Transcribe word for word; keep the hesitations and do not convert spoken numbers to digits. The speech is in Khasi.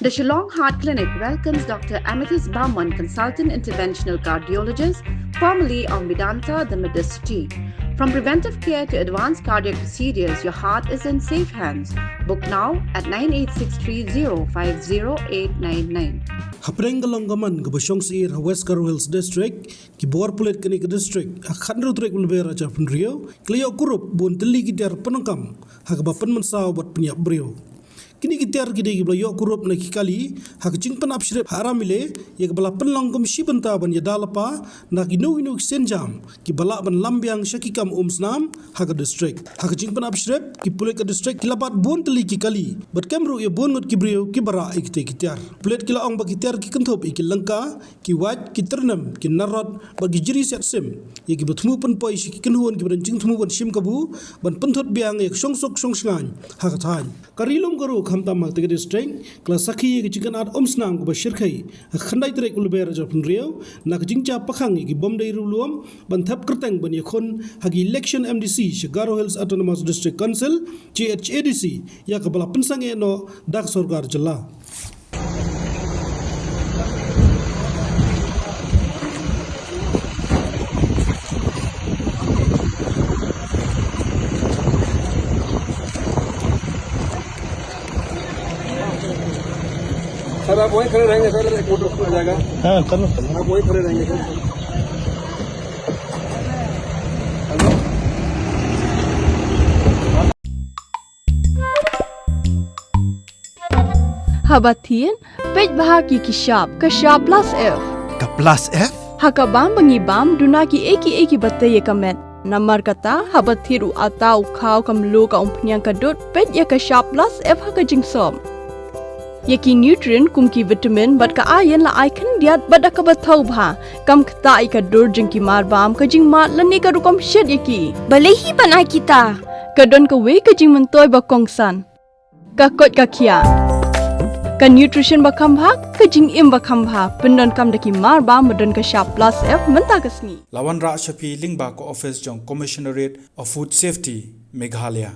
The Shillong Heart Clinic welcomes Doctor Amethyst Barman, Consultant Interventional Cardiologist, formerly of Medanta, the Medicity. From preventive care to advanced cardiac procedures, your heart is in safe hands. Book now at nine eight six three zero five zero eight nine nine. Hapdeng ka long ka man kaba shong sir ha West Garo Hills District, ki bor pulit kane ka district ha ka khathynriew tarik u Lber ar hajar arphew hynriew ki la ïoh kurup bun tylli ki tiar pyndonkam ha kaba pynmynsaw bad pynïap briew. Kine ki tiar ki dei kiba la ïoh kurup na ki kali ha ka jingpynap shrip ha Aramile, ïa kaba la pynlong kum shi bynta ban ïada lypa na kino kino ki sienjam kiba lah ban lam biang sha ki kam umsnam ha ka district. Ha ka jingpynap shrip, ki pulit ka district ki la bat bun tylli ki kali bad kem ruh ïa bun ngut ki briew kiba rah ïa kitei ki tiar. Pulit ki la ong ba ki tiar ki kynthup ïa ki lyngka, ki wait, ki tyrnem, ki narot bad ki jri siat sim, ïa kiba thmu pynpoi sha ki kynhun kiba don jingthmu ban shim kabu ban pynthut biang ïa ka shongsuk shongshngaiñ ha ka thaiñ. Ka Ri Lum Garo khamtam ha katei ka district ka la sakhi ïa ka jingkynad umsnam kaba shyrkhei ha ka khyndai tarik u Lber ar hajar arphew hynriew na ka jingjia pakhang ïa ki bym dei riewlum ban thep kyrteng ban ïakhun ha ki election M D C sha Garo Hills Autonomous District Council, G H A D C, ïa kaba la pynsangeh noh da ka sorkar jylla. सर, आप वहीं खड़े रहेंगे सर, एक फोटो आ जाएगा। हाँ, चलो। आप वहीं खड़े रहेंगे सर। Haba thied, peit bha ïa ki shap, ka shap plus F. Ka plus F? Ha ka bam ba ngi bam, duna kiei kiei kiba tei ïa ka met. Namar kata, haba thied u atta, u khaw, ka mluh, ka umphniang, ka dud, peit ïa ka shap plus F ha ka jingsop. Ïa ki nutrient kum ki vitamin bad ka iron la ai khyndiat bad da kaba thaw bha. Kam ktah ïa ka dur jong ki marbam, ka jingmad lane ka rukom shet ïa ki. Balei hi ban ai kita? Ka don kawei ka jingmyntoi ba kongsan. Ka koit ka khiah. Ka nutrition ba kham bha, ka jingim ba kham bha. Pyndonkam da ki marbam ba don ka shap plus F mynta ka sngi. La wanrah sha phi lyngba ka office jong Commissionerate of Food Safety, Meghalaya.